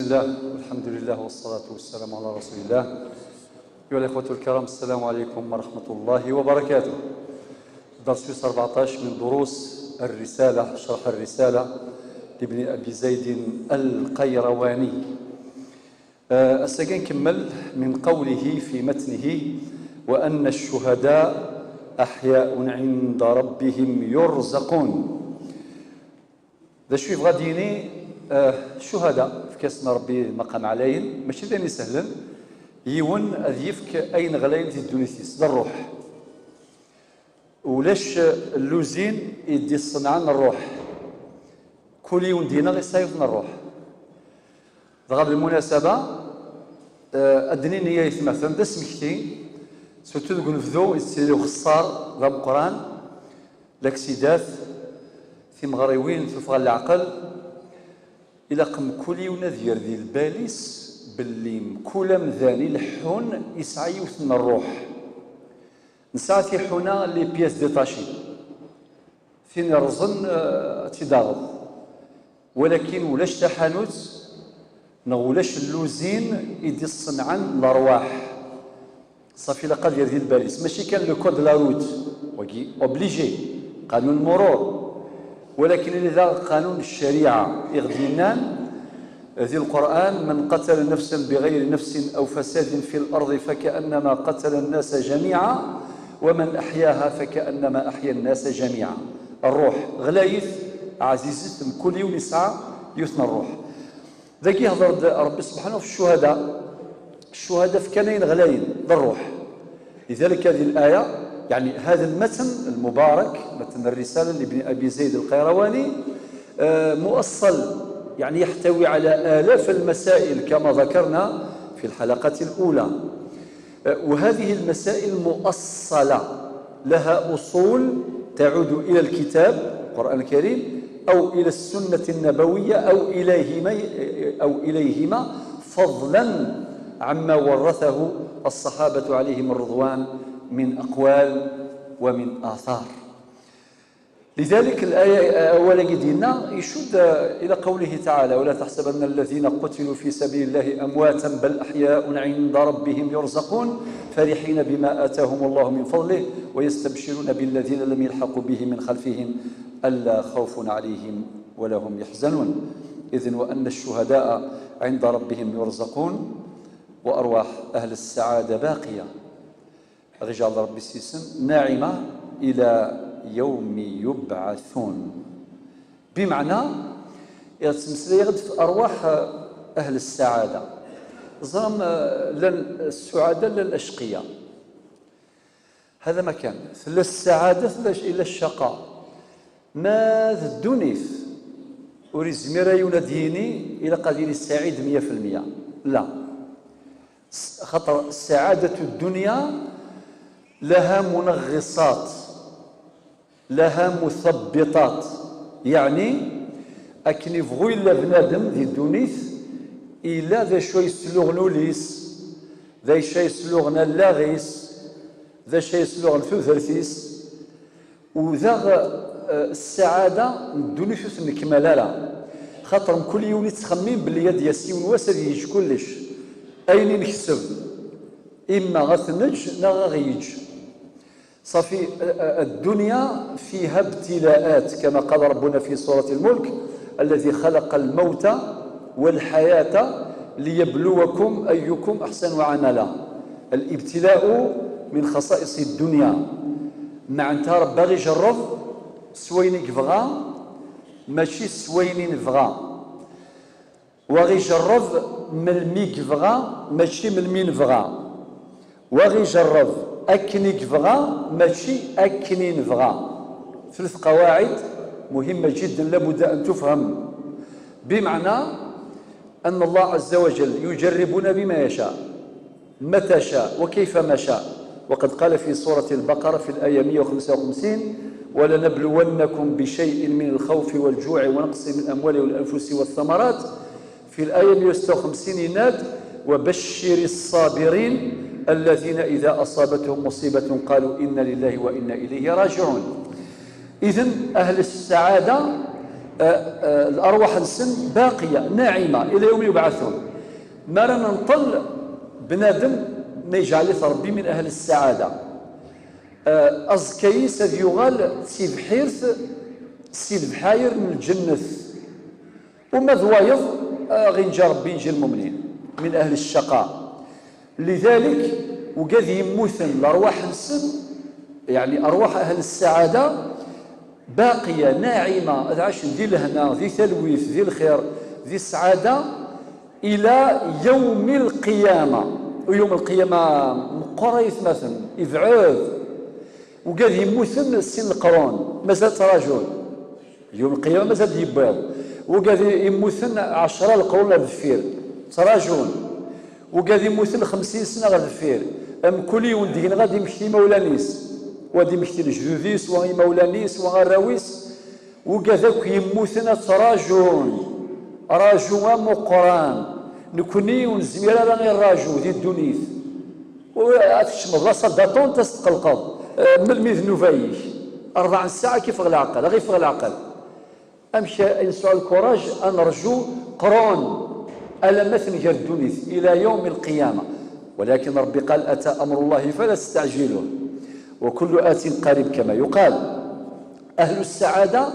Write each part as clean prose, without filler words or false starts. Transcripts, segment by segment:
الله والحمد لله والصلاة والسلام على رسول الله. أيها الإخوة الكرام، السلام عليكم ورحمة الله وبركاته. درس 14 من دروس الرسالة، شرح الرسالة لابن أبي زيد القيرواني. السكن كمل من قوله في متنه: وأن الشهداء أحياء عند ربهم يرزقون. ذا شو يبغى ديني الشهداء في كاسنا ربي مقام عليهم ماشي ذاني سهلا يون أذيفك أين غلاين في الدونيسيس الروح، ولاش اللوزين يدي الصنعان الروح، كل يوم دينا غيصايفنا الروح. دغا بالمناسبة أدني نية يتمثل دا سمكتي سورتو ذوك نفذو يتسيريو خسار ذا مقران لاكسيدات في مغريوين تفغى العقل. إلا قم كل يوم دير ذي الباليس باللي كل مذاني لحون يسعى يوثن الروح. نسعى في حونا les pièces détachées فين رزن تداغض، ولكن ولاش تحانوت نغولاش اللوزين يدي الصنعان الأرواح. صافي لقد دير ذي الباليس ماشي كان le code la route وكي obligé قانون المرور، ولكن إذا قانون الشريعة إغدينان ذي القرآن: من قتل نفسا بغير نفس أو فساد في الأرض فكأنما قتل الناس جميعا ومن أحياها فكأنما أحيا الناس جميعا. الروح غلايث عزيزة كل يوم يسعى يثنى الروح. ذاك يهضر ربي سبحانه في الشهداء، الشهداء في كانين غلاين بالروح. لذلك هذه الآية يعني هذا المتن المبارك متن الرسالة لابن أبي زيد القيرواني مؤصل، يعني يحتوي على آلاف المسائل كما ذكرنا في الحلقة الأولى. وهذه المسائل مؤصلة لها أصول تعود إلى الكتاب القرآن الكريم أو إلى السنة النبوية أو إليهما فضلا عما ورثه الصحابة عليهم الرضوان من أقوال ومن آثار. لذلك الآية أولا دينا يشد إلى قوله تعالى: ولا تحسبن الذين قتلوا في سبيل الله أمواتا بل أحياء عند ربهم يرزقون فرحين بما آتاهم الله من فضله ويستبشرون بالذين لم يلحقوا بهم من خلفهم ألا خوف عليهم ولا هم يحزنون. إذن وأن الشهداء عند ربهم يرزقون وأرواح أهل السعادة باقية رجال ربي السيسن ناعمة إلى يوم يبعثون. بمعنى يتمثل في أرواح أهل السعادة زرم لن السعادة لا الأشقية، هذا ما كان لا السعادة إلا الشقاء. ما الدنيث وريزميرا يناديني إلى قدير السعيد 100%، لا، خطر السعادة الدنيا لها منغصات لها مثبطات. يعني أكني فغوي إلا بنادم ذي الدونيث إلا ذا شوي يسلوغ نوليس ذا شوي يسلوغ نلاغيس ذا شوي يسلوغ نثوثرثيس وذا السعادة الدونيث نكمل. خاطر كل يوم تخمم باللي يد ياسيون واسد يج كلش أين نكسب إما غتنج نا غيج. صافي الدنيا فيها ابتلاءات كما قال ربنا في سورة الملك: الذي خلق الموت والحياة ليبلوكم أيكم أحسن عملا. الابتلاء من خصائص الدنيا، معناتها ربي غي جرب سويني كفغا ماشي سويني نفغا، وغي جرب من مي كفغا ماشي من مي نفغا، وغي جرب أكني كفغا ماشي أكني نفغا. ثلاث قواعد مهمة جدا لابد أن تفهم، بمعنى أن الله عز وجل يجربنا بما يشاء متى شاء وكيفما شاء. وقد قال في سورة البقرة في الآية 155: ولنبلونكم بشيء من الخوف والجوع ونقص من الأموال والأنفس والثمرات. في الآية 156 يناد: وبشر الصابرين الذين إذا أصابتهم مصيبة قالوا إنا لله وإنا إليه راجعون. إذن أهل السعادة الأرواح نسن باقية ناعمة إلى يوم يبعثون. ما رانا نطل بنادم ما يجعل ربي من أهل السعادة. أزكيس هذ يغال سيبحيرث سيبحاير من الجنة، وما ذوايض غينجا ربي ينجي المؤمنين من أهل الشقاء. لذلك وقاد يموتن الأرواح نسن، يعني أرواح أهل السعادة باقية ناعمة، عاش ذي الهنا ذي تلويث ذي الخير ذي السعادة إلى يوم القيامة. ويوم القيامة مقريث مثلا يفعوذ، وقاد يموتن سن القرون مازال تراجل، يوم القيامة مازال يبيض، وقاد يموتن 10 القرون غير تراجل، وقاد يموتن 50 سنة غير الفير. أم كل يوم دين غادي يمشي مولانيس، وغادي يمشي لجدوديس وغي مولانيس وغراويس، وكذاك يموتن تراجون راجو مقران نكوني ونزمير راه غير راجو ديال الدنيث. وتشمض la salle d'attente تستقلقض من ذنوبايك 4 ساعة كيف غلا العقل، غير فغ العقل. امشي نسعى ال courage نرجو قرون ألا مثل الدنيث إلى يوم القيامة. ولكن ربي قال أتى أمر الله فلا تستعجلوه وكل آت قريب كما يقال. أهل السعادة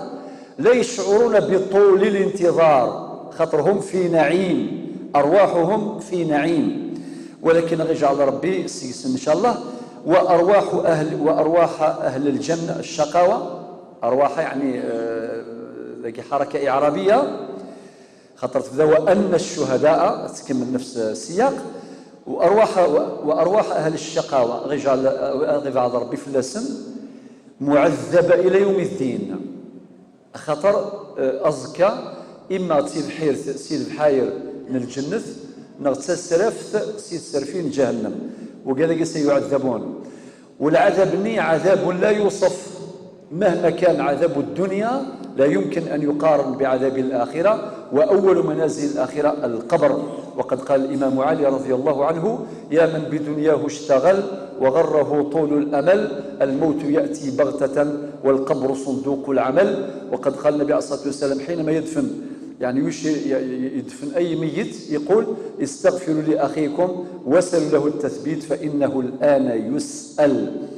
لا يشعرون بطول الانتظار، خاطرهم في نعيم، أرواحهم في نعيم. ولكن غيجعل ربي سيس إن شاء الله. وأرواح أهل الجنة الشقاوة، أرواح يعني حركة إعرابية، خاطر تبدا وأن الشهداء تكمل نفس السياق. وأرواح أهل الشقاوة غيجعل ربي في اللسن معذبة إلى يوم الدين، خاطر أزكى إما تيبحير سيد بحاير من الجنة نغتسرفت سيد سرفين جهنم، وقال لك سيعذبون. والعذاب ني عذاب لا يوصف، مهما كان عذاب الدنيا لا يمكن أن يقارن بعذاب الآخرة. وأول منازل الآخرة القبر. وقد قال الإمام علي رضي الله عنه: يا من بدنياه اشتغل وغره طول الأمل، الموت يأتي بغتة والقبر صندوق العمل. وقد قال النبي عليه الصلاة والسلام حينما يدفن، يعني يدفن أي ميت، يقول: استغفروا لأخيكم وسلوا له التثبيت فإنه الآن يسأل.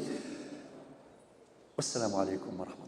والسلام عليكم ورحمة الله.